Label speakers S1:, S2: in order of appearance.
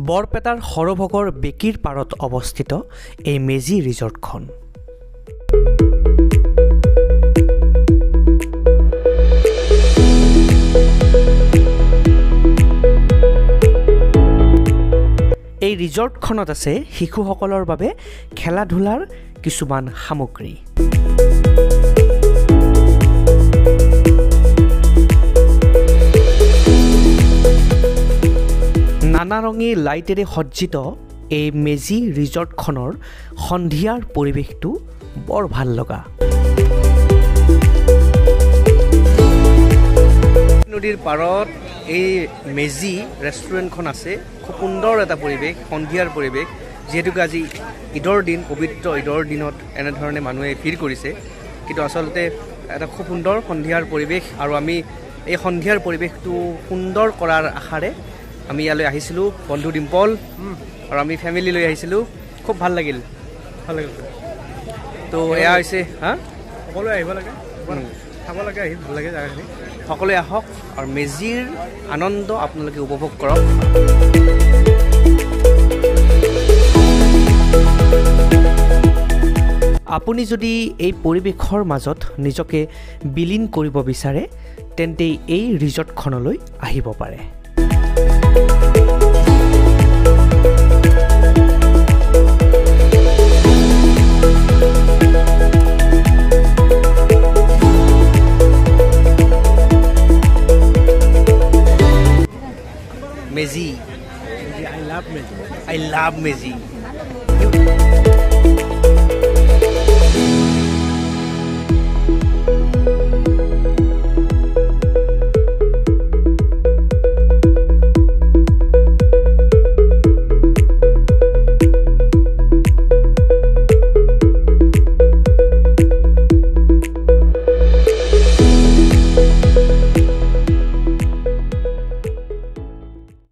S1: বৰপেটাৰ সৰভোগৰ বেকীৰ পাৰত অৱস্থিত এই মেজি ৰিজৰ্টখন। এই ৰিজৰ্টখনত আছে শিশুসকলৰ বাবে খেলা ধূলাৰ কিছুমান সামগ্ৰী। নানা ৰঙী লাইটেৰে সজ্জিত এই মেজি ৰিজৰ্টখনৰ সন্ধিয়াৰ পৰিৱেশটো বৰ ভাল লগা।
S2: নদীৰ পাৰত এই মেজি ৰেষ্টুৰেণ্টখন আছে। খুব সুন্দৰ এটা পৰিৱেশ, সন্ধিয়াৰ পৰিৱেশ। যিহেতুকে আজি ঈদৰ দিন, পবিত্ৰ ঈদৰ দিনত এনেধৰণে মানুহে ভিৰ কৰিছে, কিন্তু আচলতে এটা খুব সুন্দৰ সন্ধিয়াৰ পৰিৱেশ। আৰু আমি এই সন্ধিয়াৰ পৰিৱেশটো সুন্দৰ কৰাৰ আশাৰে আমি ইয়ালৈ আহিছিলোঁ। বন্ধু ডিম্পল আৰু আমি ফেমিলি লৈ আহিছিলোঁ। খুব ভাল লাগিল।
S3: ভাল লাগিল।
S2: তো এয়া হৈছে, হা,
S3: সকলোৱে আহিব লাগে, চাব লাগে, আহি ভাল লাগে জেগাখিনি।
S2: সকলোৱে আহক আৰু মেজিৰ আনন্দ আপোনালোকে উপভোগ কৰক।
S1: আপুনি যদি এই পৰিৱেশৰ মাজত নিজকে বিলীন কৰিব বিচাৰে তেন্তে এই ৰিজৰ্টখনলৈ আহিব পাৰে।
S2: মেজি,
S3: I love Meji.
S2: I love Meji.